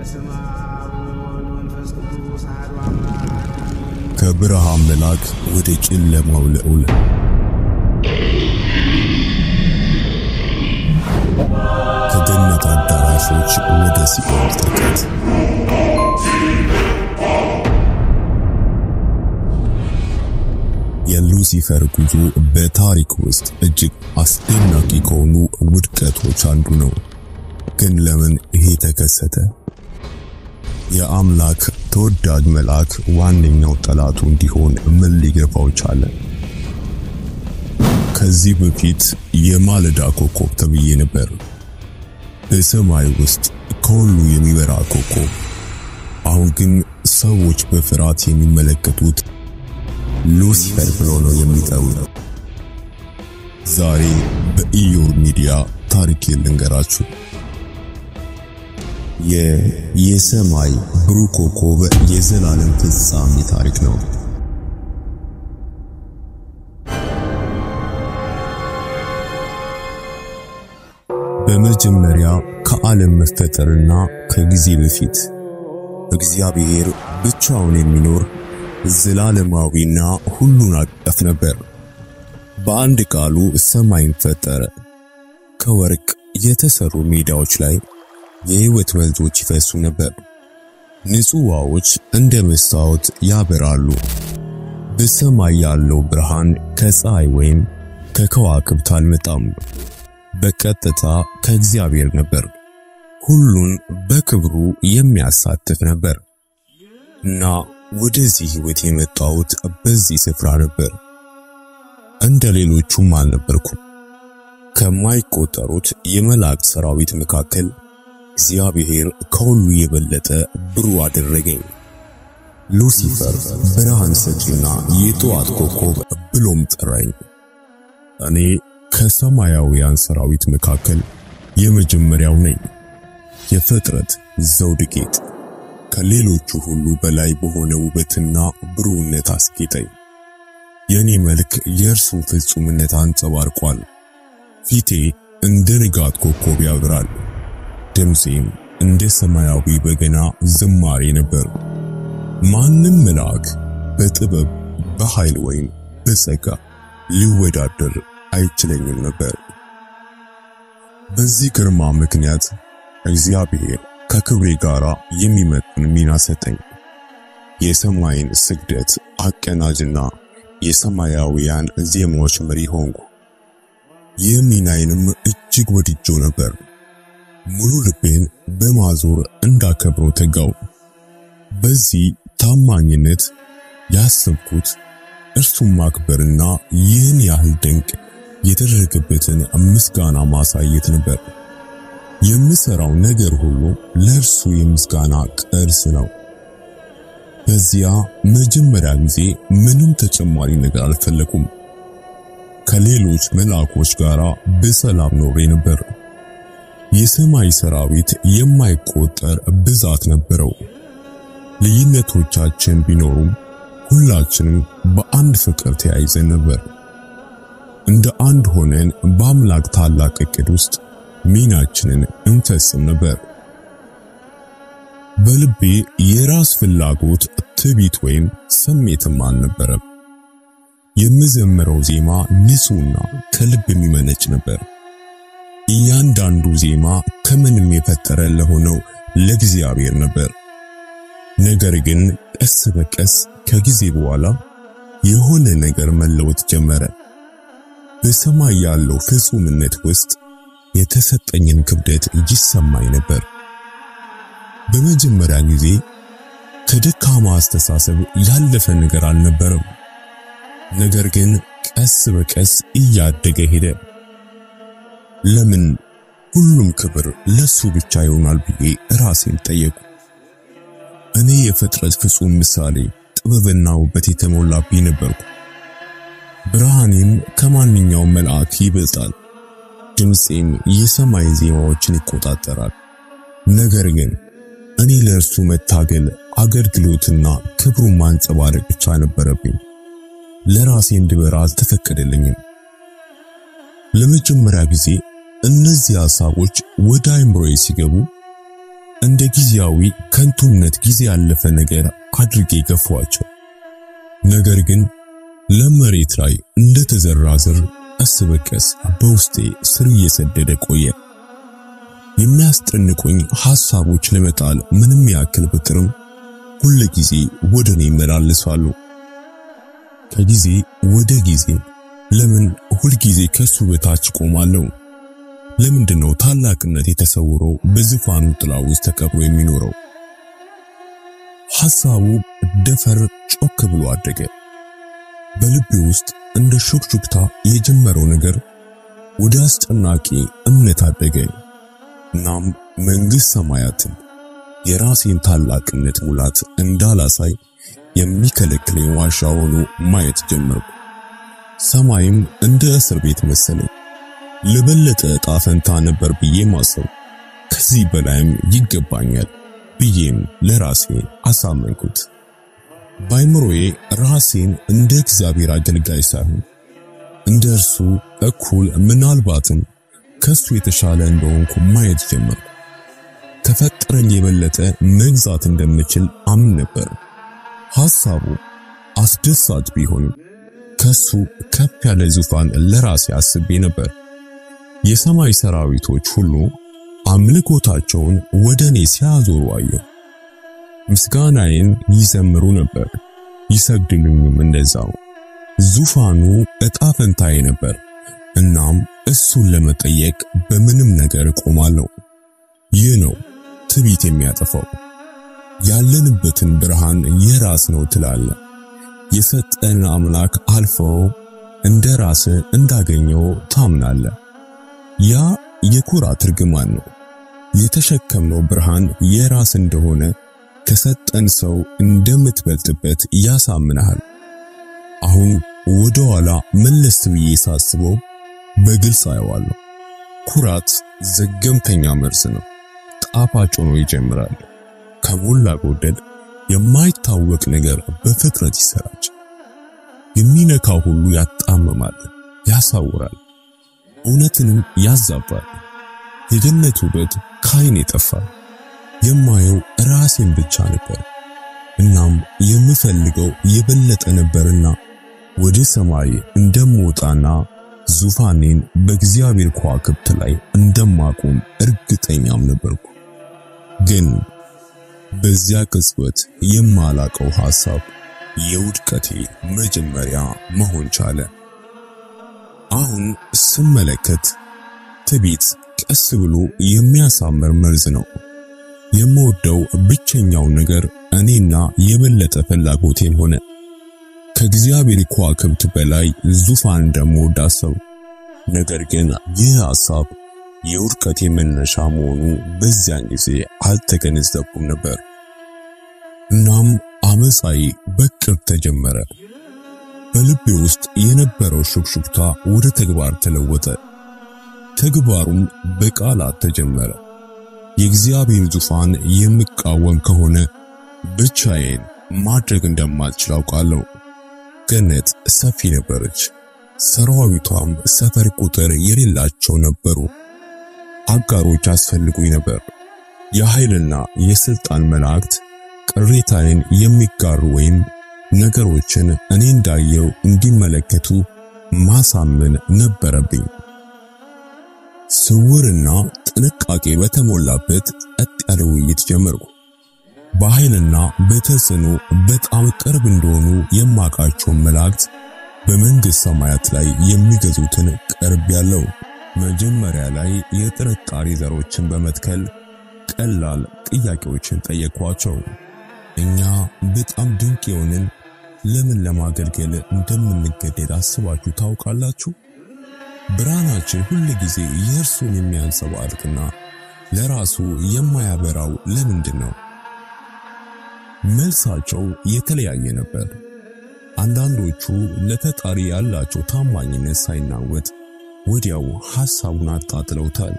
በስመ አብ ወወልድ ወመንፈስ ቅዱስ አሐዱ አምላክ አሜን። ከብርሃን መልአክ ወደ ጨለማው ልዑል፣ ከገነት አዳራሾች ወደ ሲኦል ጥልቀት። የሉሲፈር ጉዞ በታሪክ ውስጥ እጅግ አስደናቂ ከሆኑ ውድቀቶች አንዱ ነው። ግን ለምን ይሄ ተከሰተ? የአምላክ ተወዳጅ መልአክ ዋነኛው ጠላቱ እንዲሆን ምን ሊገፋው ቻለ? ከዚህ በፊት የማለዳ ኮከብ ተብዬ ነበር። በሰማይ ውስጥ ከሁሉ የሚበራ ኮከብ። አሁን ግን ሰዎች በፍርሃት የሚመለከቱት ሉሲፈር ብሎ ነው የሚጠሩት። ዛሬ በኢዮር ሚዲያ ታሪክ ልንገራችሁ። የሰማይ ብሩህ ኮከብ የዘላለም ፍጻሜ ታሪክ ነው። በመጀመሪያ ከዓለም መፈጠርና ከጊዜ በፊት እግዚአብሔር ብቻውን የሚኖር ዘላለማዊና ሁሉን አቀፍ ነበር። በአንድ ቃሉ ሰማይን ፈጠረ። ከወርቅ የተሰሩ ሜዳዎች ላይ የሕይወት ወንዞች ይፈሱ ነበር። ንጹህ ውሃዎች እንደ መስታወት ያበራሉ። በሰማይ ያለው ብርሃን ከፀሐይ ወይም ከከዋክብት አልመጣም፣ በቀጥታ ከእግዚአብሔር ነበር። ሁሉን በክብሩ የሚያሳትፍ ነበር። እና ወደዚህ ሕይወት የመጣሁት በዚህ ስፍራ ነበር። እንደ ሌሎቹም አልነበርኩም። ከማይቆጠሩት የመላእክት ሰራዊት መካከል እግዚአብሔር ከሁሉ የበለጠ ብሩህ አደረገኝ። ሉሲፈር ብርሃን ሰጪና የጠዋት ኮከብ ብሎም ጠራኝ። እኔ ከሰማያውያን ሰራዊት መካከል የመጀመሪያው ነኝ። የፍጥረት ዘውድ ጌጥ ከሌሎቹ ሁሉ በላይ በሆነ ውበትና ብሩህነት አስጌጠኝ። የኔ መልክ የእርሱን ፍጹምነት አንጸባርቋል። ፊቴ እንደ ንጋት ኮከብ ያበራል። ድምፄም እንደ ሰማያዊ በገና ዝማሬ ነበር። ማንም መልአክ በጥበብ በኃይል ወይም በጸጋ ሊወዳደር አይችለኝም ነበር። በዚህ ግርማ ምክንያት እግዚአብሔር ከክብሬ ጋር የሚመጥን ሚና ሰጠኝ። የሰማይን ስግደት አቀናጅና የሰማያውያን ዜማዎች መሪ ሆንኩ። ይህ ሚናዬንም እጅግ ወድጄው ነበር። ሙሉ ልቤን በማዞር እንዳከብረው ተጋው። በዚህ ታማኝነት ያሰብኩት እርሱን ማክበርና ይህን ያህል ድንቅ የተደረገበትን ምስጋና ማሳየት ነበር። የምሰራው ነገር ሁሉ ለእርሱ የምስጋና ቅርስ ነው። በዚያ መጀመሪያ ጊዜ ምንም ተጨማሪ ነገር አልፈለኩም። ከሌሎች መልአኮች ጋር በሰላም ኖሬ ነበር። የሰማይ ሰራዊት የማይቆጠር ብዛት ነበረው። ልዩነቶቻችን ቢኖሩም ሁላችንም በአንድ ፍቅር ተያይዘን ነበር። እንደ አንድ ሆነን በአምላክ ታላቅ እቅድ ውስጥ ሚናችንን እንፈጽም ነበር። በልቤ የራስ ፍላጎት፣ ትዕቢት ወይም ስሜትም አልነበረም። የምዘምረው ዜማ ንጹሕና ከልብ የሚመነጭ ነበር። እያንዳንዱ ዜማ ከምንም የፈጠረ ለሆነው ለእግዚአብሔር ነበር። ነገር ግን ቀስ በቀስ ከጊዜ በኋላ የሆነ ነገር መለወጥ ጀመረ። በሰማይ ያለው ፍጹምነት ውስጥ የተሰጠኝን ክብደት ይሰማኝ ነበር። በመጀመሪያ ጊዜ ከደካማ አስተሳሰብ ያለፈ ነገር አልነበረም። ነገር ግን ቀስ በቀስ እያደገ ሄደ። ለምን ሁሉም ክብር ለሱ ብቻ ይሆናል ብዬ ራሴን ጠየቁ። እኔ የፍጥረት ፍጹም ምሳሌ፣ ጥበብና ውበት የተሞላብኝ ነበርኩ። ብርሃኔም ከማንኛውም መልአክ ይበልጣል። ድምፄም የሰማይ ዜማዎችን ይቆጣጠራል። ነገር ግን እኔ ለእርሱ መታገል፣ አገልግሎትና ክብሩን ማንጸባረቅ ብቻ ነበረብኝ። ለራሴ እንድበራ አልተፈቀደልኝም። ለመጀመሪያ ጊዜ እነዚህ ሐሳቦች ወደ አይምሮዬ ሲገቡ እንደ ጊዜያዊ ከንቱነት ጊዜ ያለፈ ነገር አድርጌ ገፏቸው። ነገር ግን ለመሬት ላይ እንደተዘራ ዘር ቀስ በቀስ በውስጤ ስር እየሰደደ ቆየ። የሚያስጨንቁኝ ሐሳቦች ለመጣል ምንም ያክል ብጥርም ሁል ጊዜ ወደ እኔ ይመላለሳሉ። ከጊዜ ወደ ጊዜ ለምን ሁል ጊዜ ከሱ በታች ቆማለሁ? ለምንድነው ታላቅነት የተሰውሮ በዙፋኑ ጥላ ውስጥ ተቀብሮ የሚኖረው? ሐሳቡ ደፈር ጮክ ብሎ አደገ። በልቤ ውስጥ እንደ ሹክሹክታ የጀመረው ነገር ወደ አስጨናቂ እምነት አደገ። እናም መንግሥት ሰማያትን የራሴን ታላቅነት ሙላት እንዳላሳይ የሚከለክለኝ ዋሻ ሆኖ ማየት ጀመርኩ። ሰማይም እንደ እስር ቤት መሰለኝ። ለበለጠ ዕጣ ፈንታ ነበር ብዬ ማሰብ፣ ከዚህ በላይም ይገባኛል ብዬም ለራሴ አሳመንኩት። ባይምሮዬ ራሴን እንደ እግዚአብሔር አገልጋይ ሳይሆን እንደ እርሱ እኩል ምናልባትም ከሱ የተሻለ እንደሆንኩ ማየት ጀመርኩ። ከፈጠረኝ የበለጠ መግዛት እንደምችል አምን ነበር። ሐሳቡ አስደሳች ቢሆንም ከሱ ከፍ ያለ ዙፋን ለራሴ አስቤ ነበር። የሰማይ ሰራዊቶች ሁሉ አምልኮታቸውን ወደ እኔ ሲያዞሩ አየሁ። ምስጋናዬን ይዘምሩ ነበር፣ ይሰግዱልኝም እንደዛው። ዙፋኑ ዕጣ ፈንታዬ ነበር። እናም እሱን ለመጠየቅ በምንም ነገር እቆማለሁ። ይህ ነው ትዕቢት የሚያጠፋው። ያለንበትን ብርሃን የራስ ነው ትላለህ። የሰጠን አምላክ አልፈው እንደ ራስ እንዳገኘው ታምናለህ። ያ የኩራት እርግማን ነው። የተሸከምነው ብርሃን የራስ እንደሆነ ከሰጠን ሰው እንደምትበልጥበት ያሳምናል። አሁን ወደ ኋላ መለስ ብዬ ሳስበው በግልጽ አየዋለሁ። ኩራት ዘገምተኛ መርዝ ነው። ጣፋጭ ሆኖ ይጀምራል። ከሞላ ጎደል የማይታወቅ ነገር በፍጥነት ይሰራጭ። የሚነካው ሁሉ ያጣምማል፣ ያሳውራል፣ እውነትንም ያዛባል። የገነት ውበት ከዓይኔ ጠፋ። የማየው ራሴን ብቻ ነበር። እናም የምፈልገው የበለጠ ነበርና ወደ ሰማይ እንደምወጣና ዙፋኔን በእግዚአብሔር ከዋክብት ላይ እንደማቆም እርግጠኛም ነበርኩ። ግን በዚያ ቅጽበት የማላቀው ሐሳብ የውድቀቴ መጀመሪያ መሆን ቻለ። አሁን ስመለከት ትዕቢት ቀስ ብሎ የሚያሳምር መርዝ ነው። የምወደው ብቸኛው ነገር እኔና የበለጠ ፍላጎቴን ሆነ። ከእግዚአብሔር ከዋክብት በላይ ዙፋን እንደምወድ አሰብኩ። ነገር ግን ይህ ሐሳብ የውድቀቴ መነሻ መሆኑ በዚያን ጊዜ አልተገነዘብኩም ነበር። እናም አመፃዬ በቅር ተጀመረ። በልቤ ውስጥ የነበረው ሹክሹክታ ወደ ተግባር ተለወጠ። ተግባሩም በቃላት ተጀመረ። የእግዚአብሔር ዙፋን የምቃወም ከሆነ ብቻዬን ማድረግ እንደማልችል አውቃለሁ። ገነት ሰፊ ነበረች፣ ሰራዊቷም ሰፈር ቁጥር የሌላቸው ነበሩ። አጋሮች አስፈልጉኝ ነበር። የኃይልና የስልጣን መላእክት ቅሬታዬን የሚጋሩ ወይም ነገሮችን እኔ እንዳየው እንዲመለከቱ ማሳመን ነበረብኝ። ስውርና ጥንቃቄ በተሞላበት ጸጥ ያለ ውይይት ጀመርኩ። በኃይልና በተጽዕኖ በጣም ቅርብ እንደሆኑ የማውቃቸውን መላእክት በመንግሥት ሰማያት ላይ የሚገዙትን ቅርብ ያለው መጀመሪያ ላይ የጥርጣሬ ዘሮችን በመትከል ቀላል ጥያቄዎችን ጠየኳቸው። እኛ በጣም ድንቅ የሆንን ለምን ለማገልገል እንደምንገደድ አስባችሁ ታውቃላችሁ? ብርሃናችን ሁል ጊዜ የእርሱን የሚያንጸባርቅና ለራሱ የማያበራው ለምንድን ነው? መልሳቸው የተለያየ ነበር። አንዳንዶቹ ለፈጣሪ ያላቸው ታማኝነት ሳይናወጥ ወዲያው ሐሳቡን አጣጥለውታል።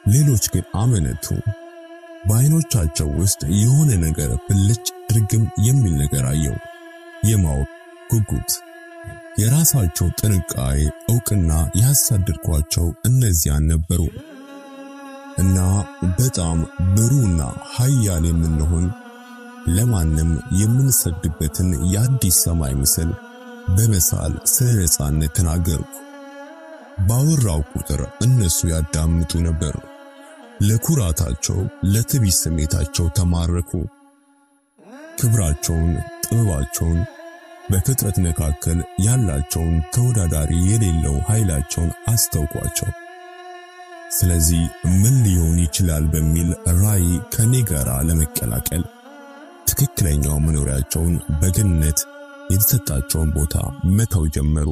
ሌሎች ግን አመነቱ። በዓይኖቻቸው ውስጥ የሆነ ነገር ብልጭ ድርግም የሚል ነገር አየው። የማወቅ ጉጉት፣ የራሳቸው ጥንቃቄ፣ ዕውቅና ያሳደድኳቸው እነዚያን ነበሩ። እና በጣም ብሩና ኃያል የምንሆን ለማንም የምንሰግድበትን የአዲስ ሰማይ ምስል በመሳል ስለ ነጻነት ተናገርኩ። ባወራው ቁጥር እነሱ ያዳምጡ ነበር። ለኩራታቸው፣ ለትዕቢት ስሜታቸው ተማረኩ። ክብራቸውን፣ ጥበባቸውን፣ በፍጥረት መካከል ያላቸውን ተወዳዳሪ የሌለው ኃይላቸውን አስታውቋቸው። ስለዚህ ምን ሊሆን ይችላል በሚል ራእይ ከኔ ጋር ለመቀላቀል ትክክለኛው መኖሪያቸውን በገነት የተሰጣቸውን ቦታ መተው ጀመሩ።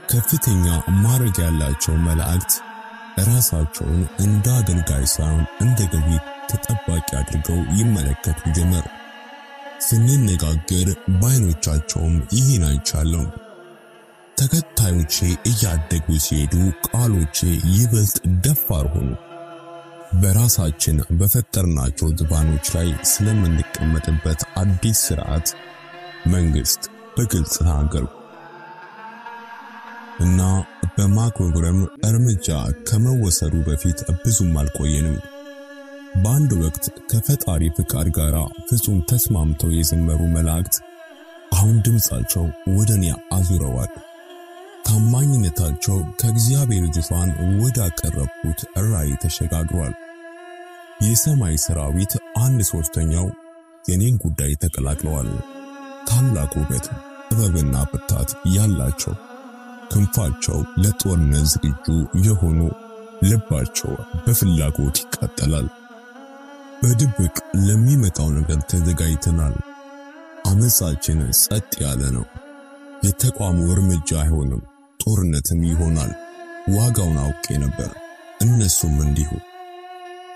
ከፍተኛ ማዕረግ ያላቸው መላእክት ራሳቸውን እንደ አገልጋይ ሳይሆን እንደ ገዢ ተጠባቂ አድርገው ይመለከቱ ጀመር። ስንነጋገር በዓይኖቻቸውም ይህን አይቻለሁ። ተከታዮቼ እያደጉ ሲሄዱ ቃሎቼ ይበልጥ ደፋር ሆኑ። በራሳችን በፈጠርናቸው ዙፋኖች ላይ ስለምንቀመጥበት አዲስ ስርዓት መንግስት በግልጽ ተናገርኩ እና በማክበርም እርምጃ ከመወሰዱ በፊት ብዙም አልቆየንም። በአንድ ወቅት ከፈጣሪ ፍቃድ ጋር ፍጹም ተስማምተው የዘመሩ መላእክት አሁን ድምፃቸው ወደ እኔ አዙረዋል። ታማኝነታቸው ከእግዚአብሔር ዙፋን ወዳቀረብኩት ራእይ ተሸጋግሯል። የሰማይ ሰራዊት 1/3ኛው የኔን ጉዳይ ተቀላቅለዋል። ታላቅ ውበት፣ ጥበብና ብርታት ያላቸው፣ ክንፋቸው ለጦርነት ዝግጁ የሆኑ፣ ልባቸው በፍላጎት ይቃጠላል። በድብቅ ለሚመጣው ነገር ተዘጋጅተናል። አመጻችን ጸጥ ያለ ነው። የተቋሙ እርምጃ አይሆንም፣ ጦርነትም ይሆናል። ዋጋውን አውቄ ነበር፣ እነሱም እንዲሁ።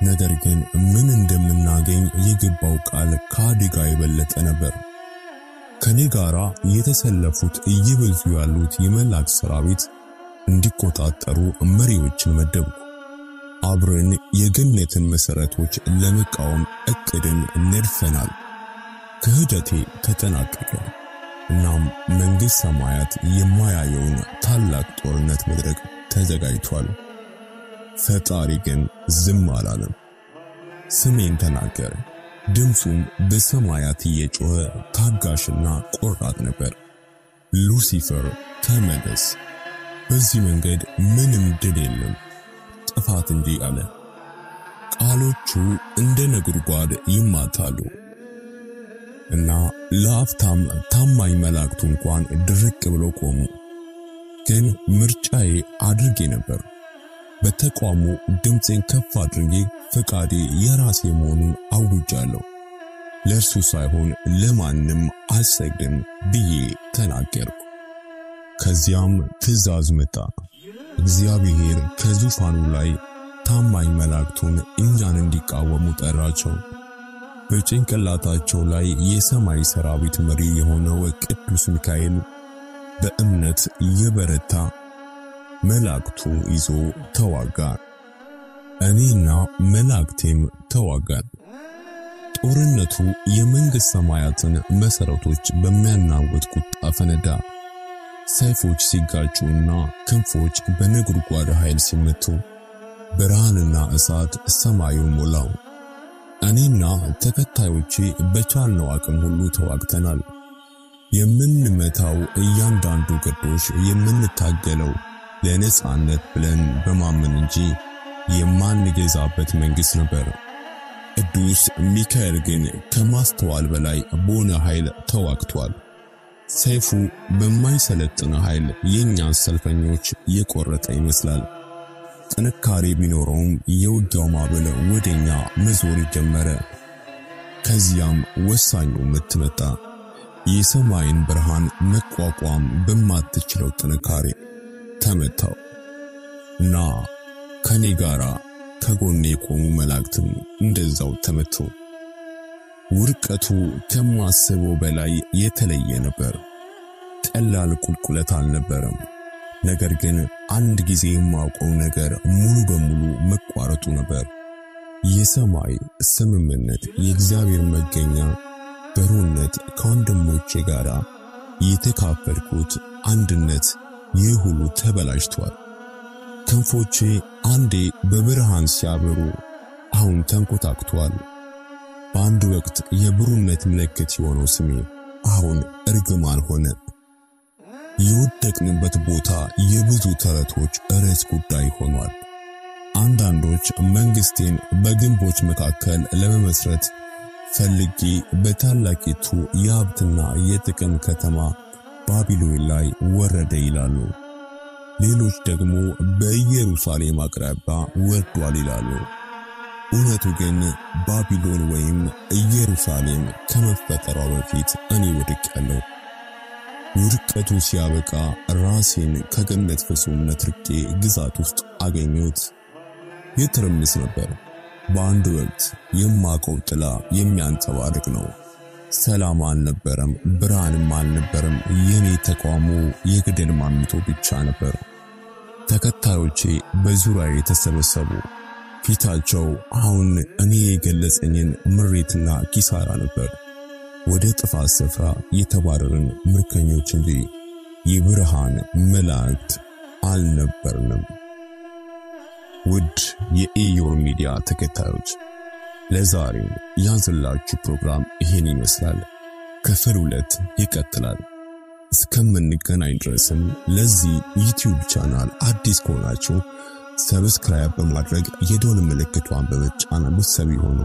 ነገር ግን ምን እንደምናገኝ የገባው ቃል ከአደጋ የበለጠ ነበር። ከኔ ጋራ የተሰለፉት እየበዙ ያሉት የመላእክት ሰራዊት እንዲቆጣጠሩ መሪዎችን መደብኩ። አብረን የገነትን መሰረቶች ለመቃወም እቅድን ነድፈናል። ክህደቴ ተጠናቀቀ። እናም መንግሥት ሰማያት የማያየውን ታላቅ ጦርነት መድረክ ተዘጋጅቷል። ፈጣሪ ግን ዝም አላለም። ስሜን ተናገረ። ድምፁም በሰማያት እየጮኸ ታጋሽና ቆራጥ ነበር። ሉሲፈር ተመለስ፣ በዚህ መንገድ ምንም ድል የለም፣ ጥፋት እንጂ አለ። ቃሎቹ እንደ ነጎድጓድ ይማታሉ እና ለአፍታም ታማኝ መላእክቱ እንኳን ድርቅ ብለው ቆሙ። ግን ምርጫዬ አድርጌ ነበር። በተቋሙ ድምፄን ከፍ አድርጌ ፈቃዴ የራሴ መሆኑን አውጃለሁ። ለእርሱ ሳይሆን ለማንም አልሰግድም ብዬ ተናገርኩ። ከዚያም ትእዛዝ መጣ። እግዚአብሔር ከዙፋኑ ላይ ታማኝ መላእክቱን እኛን እንዲቃወሙ ጠራቸው። በጭንቅላታቸው ላይ የሰማይ ሰራዊት መሪ የሆነው ቅዱስ ሚካኤል በእምነት የበረታ መላእክቱ ይዞ ተዋጋ። እኔና መላእክቴም ተዋጋን። ጦርነቱ የመንግሥት ሰማያትን መሰረቶች በሚያናውጥ ቁጣ ፈነዳ። ሰይፎች ሲጋጩና ክንፎች በነጎድጓድ ኃይል ሲመቱ ብርሃንና እሳት ሰማዩን ሞላው። እኔና ተከታዮቼ በቻልነው አቅም ሁሉ ተዋግተናል። የምንመታው እያንዳንዱ ግርዶሽ የምንታገለው ለነጻነት ብለን በማመን እንጂ የማንገዛበት መንግሥት ነበር። ቅዱስ ሚካኤል ግን ከማስተዋል በላይ በሆነ ኃይል ተዋግቷል። ሰይፉ በማይሰለጥን ኃይል የኛን ሰልፈኞች የቆረጠ ይመስላል። ጥንካሬ ቢኖረውም የውጊያው ማዕበል ወደኛ መዞር ጀመረ። ከዚያም ወሳኙ ምት መጣ። የሰማይን ብርሃን መቋቋም በማትችለው ጥንካሬ ተመታው እና ከኔ ጋራ ከጎኔ የቆሙ መላእክትም እንደዛው ተመቱ። ውድቀቱ ከማስበው በላይ የተለየ ነበር። ቀላል ቁልቁለት አልነበረም። ነገር ግን አንድ ጊዜ የማውቀው ነገር ሙሉ በሙሉ መቋረጡ ነበር። የሰማይ ስምምነት፣ የእግዚአብሔር መገኛ በሩነት፣ ከወንድሞቼ ጋር የተካፈልኩት አንድነት፣ ይህ ሁሉ ተበላሽቷል። ክንፎቼ አንዴ በብርሃን ሲያበሩ አሁን ተንኮታክቷል። በአንድ ወቅት የብሩነት ምልክት የሆነው ስሜ አሁን እርግማን ሆነ። የወደቅንበት ቦታ የብዙ ተረቶች ርዕስ ጉዳይ ሆኗል። አንዳንዶች መንግስቴን በግንቦች መካከል ለመመስረት ፈልጌ በታላቂቱ የሀብትና የጥቅም ከተማ ባቢሎን ላይ ወረደ ይላሉ። ሌሎች ደግሞ በኢየሩሳሌም አቅራቢያ ወርዷል ይላሉ። እውነቱ ግን ባቢሎን ወይም ኢየሩሳሌም ከመፈጠሯ በፊት እኔ ወድቄያለሁ። ውድቀቱ ሲያበቃ ራሴን ከገነት ፍጹምነት ርቄ ግዛት ውስጥ አገኘሁት። የትርምስ ነበር። በአንድ ወቅት የማውቀው ጥላ የሚያንጸባርቅ ነው። ሰላም አልነበረም፣ ብርሃንም አልነበረም። የኔ ተቋሙ የገደል ማሚቶ ብቻ ነበር። ተከታዮቼ በዙሪያዬ የተሰበሰቡ፣ ፊታቸው አሁን እኔ የገለጸኝን ምሬትና ኪሳራ ነበር። ወደ ጥፋት ስፍራ የተባረርን ምርኮኞች እንጂ የብርሃን መላእክት አልነበርንም። ውድ የኢዮር ሚዲያ ተከታዮች፣ ለዛሬ ያዝላችሁ ፕሮግራም ይሄን ይመስላል። ክፍል 2 ይቀጥላል። እስከምንገናኝ ድረስም ለዚህ ዩቲዩብ ቻናል አዲስ ከሆናችሁ ሰብስክራይብ በማድረግ የደወል ምልክቷን በመጫን ቤተሰብ ይሁኑ።